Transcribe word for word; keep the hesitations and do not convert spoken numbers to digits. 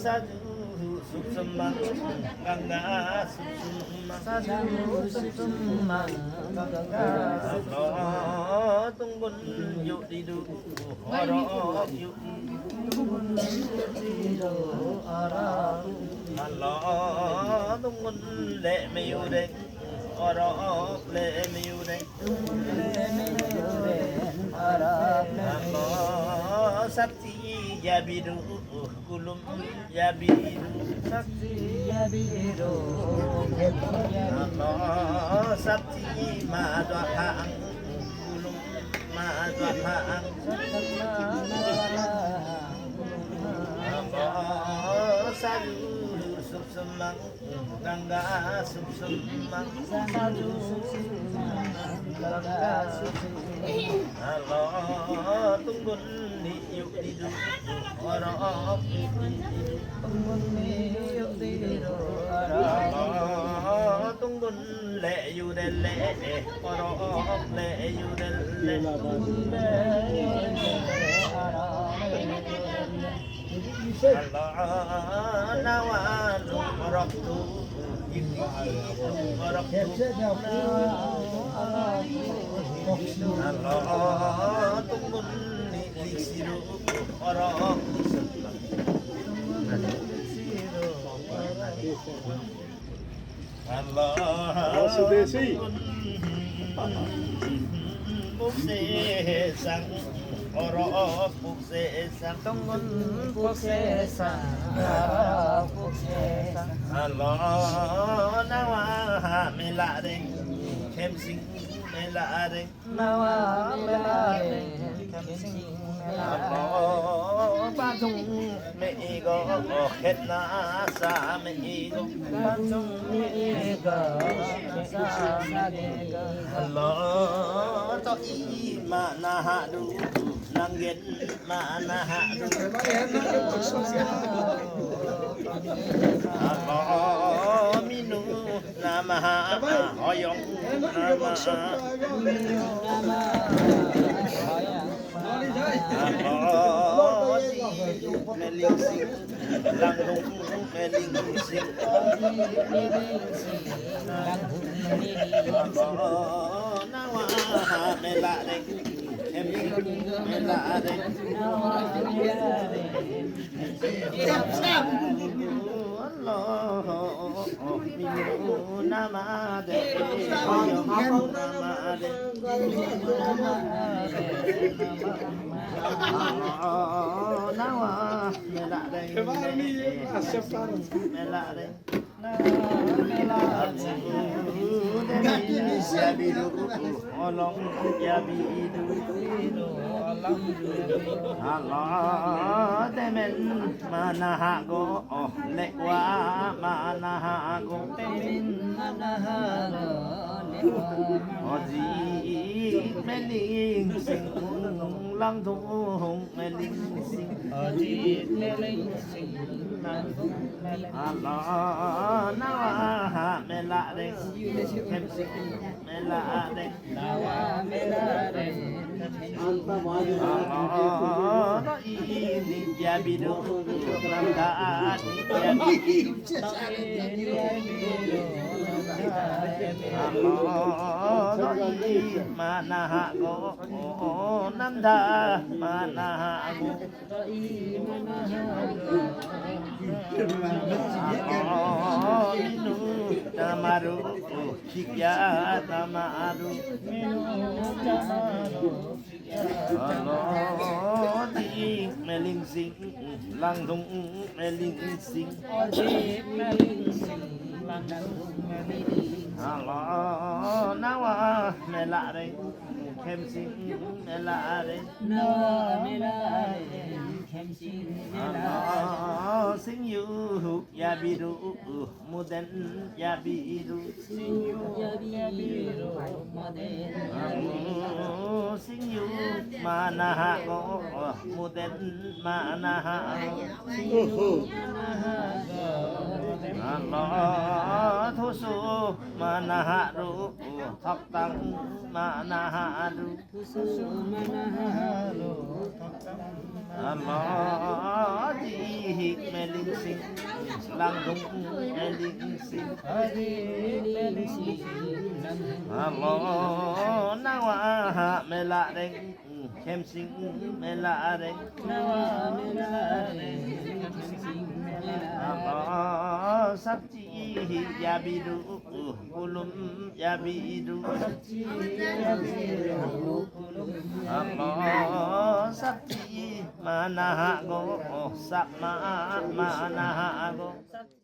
Sāju suksumaṃ, gaṅgā suksumaṃ. Sāju suksumaṃ, gaṅgā suksumaṃ. Tūṅgun yu'tidu, arok yu'tidu. Tūṅgun leq meyureq, arok leq meyureq. Sapti yabidu, gulum yabidu. Sapti yabidu, gulum yabidu. Sapti madwahaṃ, gulum madwahaṃ. Sāju suksumaṃ, gaṅgā suksumaṃ. Sāju suksumaṃ, gaṅgā suksumaṃ. Tūṅgun niyyudidu, arok niyyudidu. Tūṅgun niyyudidu, arok niyyudidu. Tūṅgun leq yureq leq, arok leq yureq leq. Tūṅgun leq yureq leq, arok leq yureq leq. Nāvaluṃ arok tuṃ, arok tuṃ. Tūṅgun niḷīgsidu, arok niḷīgsidu. Puksesaṃ, arok puksesaṃ. Tūṅgun puksesaṃ, arok puksesaṃ. Nāvameḷareṃ, khemsiṃ meḷareṃ. Nāvameḷareṃ, khemsiṃ meḷareṃ. Pāduṃ meggho, khetnāsa meggho. Pāduṃ meggho, khetnāsa meggho. To'i manāhadu, naṃgen manāhadu. Minu namaha, hoyong namaha. Melingsiṃ, langdung melingsiṃ. Nāvameḷareṃ, khemsiṃ meḷareṃ. Demen manāhago, lewa manāhago. Demen manāhago, lewa manāhago. Ojit melingsiṃ, langdung melingsiṃ. Ojit melingsiṃ, langdung melingsiṃ. Nāvameḷareṃ, khemsiṃ meḷareṃ. Nāvameḷareṃ, khemsiṃ meḷareṃ. To'i niyabidu, naṃ daniyabidu. To'i niyabidu, naṃ daniyabidu. To'i manāhago, naṃ manāhago. Minu namaru, khikya namaru. Ojit melingsiṃ, langdung melingsiṃ. Ojit melingsiṃ, langdung melingsiṃ. Nāvameḷareṃ, khemsiṃ meḷareṃ. Nāvameḷareṃ, khemsiṃ meḷareṃ. Siñyuk yabidu, muden yabidu. Siñyuk yabidu, muden yabidu. Siñyuk manāhago, muden manāhago. Siñyuk manāhago, ܐ، ܬܘܣܘ ܡܢܗܪܘ، ܬܩܬܢ ܡܢܗܪܘ. ܬܘܣܘ ܡܢܗܪܘ، ܬܩܬܢ ܡܢܗܪܘ. ܐܠܗ ܕܝܗ ܡܠܝܢ ܣܝܢ، ܠܢ ܕܘܢ ܡܠܝܢ ܣܝܢ. ܐܠܗ ܕܝܗ ܡܠܝܢ ܣܝܢ، ܠܢ ܕܘܢ ܡܠܝܢ ܣܝܢ. ܐܠܗ ܢܘܗܐ ܡܠܐܪܢ، ܟܡ ܣܝܢ ܡܠܐܪܢ. ܢܘܗܐ ܡܠܐܪܢ، ܟܡ ܣܝܢ ܡܠܐܪܢ. ܐܠܗ ܣܒܬܝ ܝܒܝܕܘ، ܟܠ ܝܘܡ ܝܒܝܕܘ. ܣܒܬܝ ܝܒܝܕܘ، ܟܠ ܝܘܡ. ܐܠܗ ܣܒܬܝ ܡܢܗܓܘ، ܣܒܬ ܡ-، ܡܢܗܓܘ.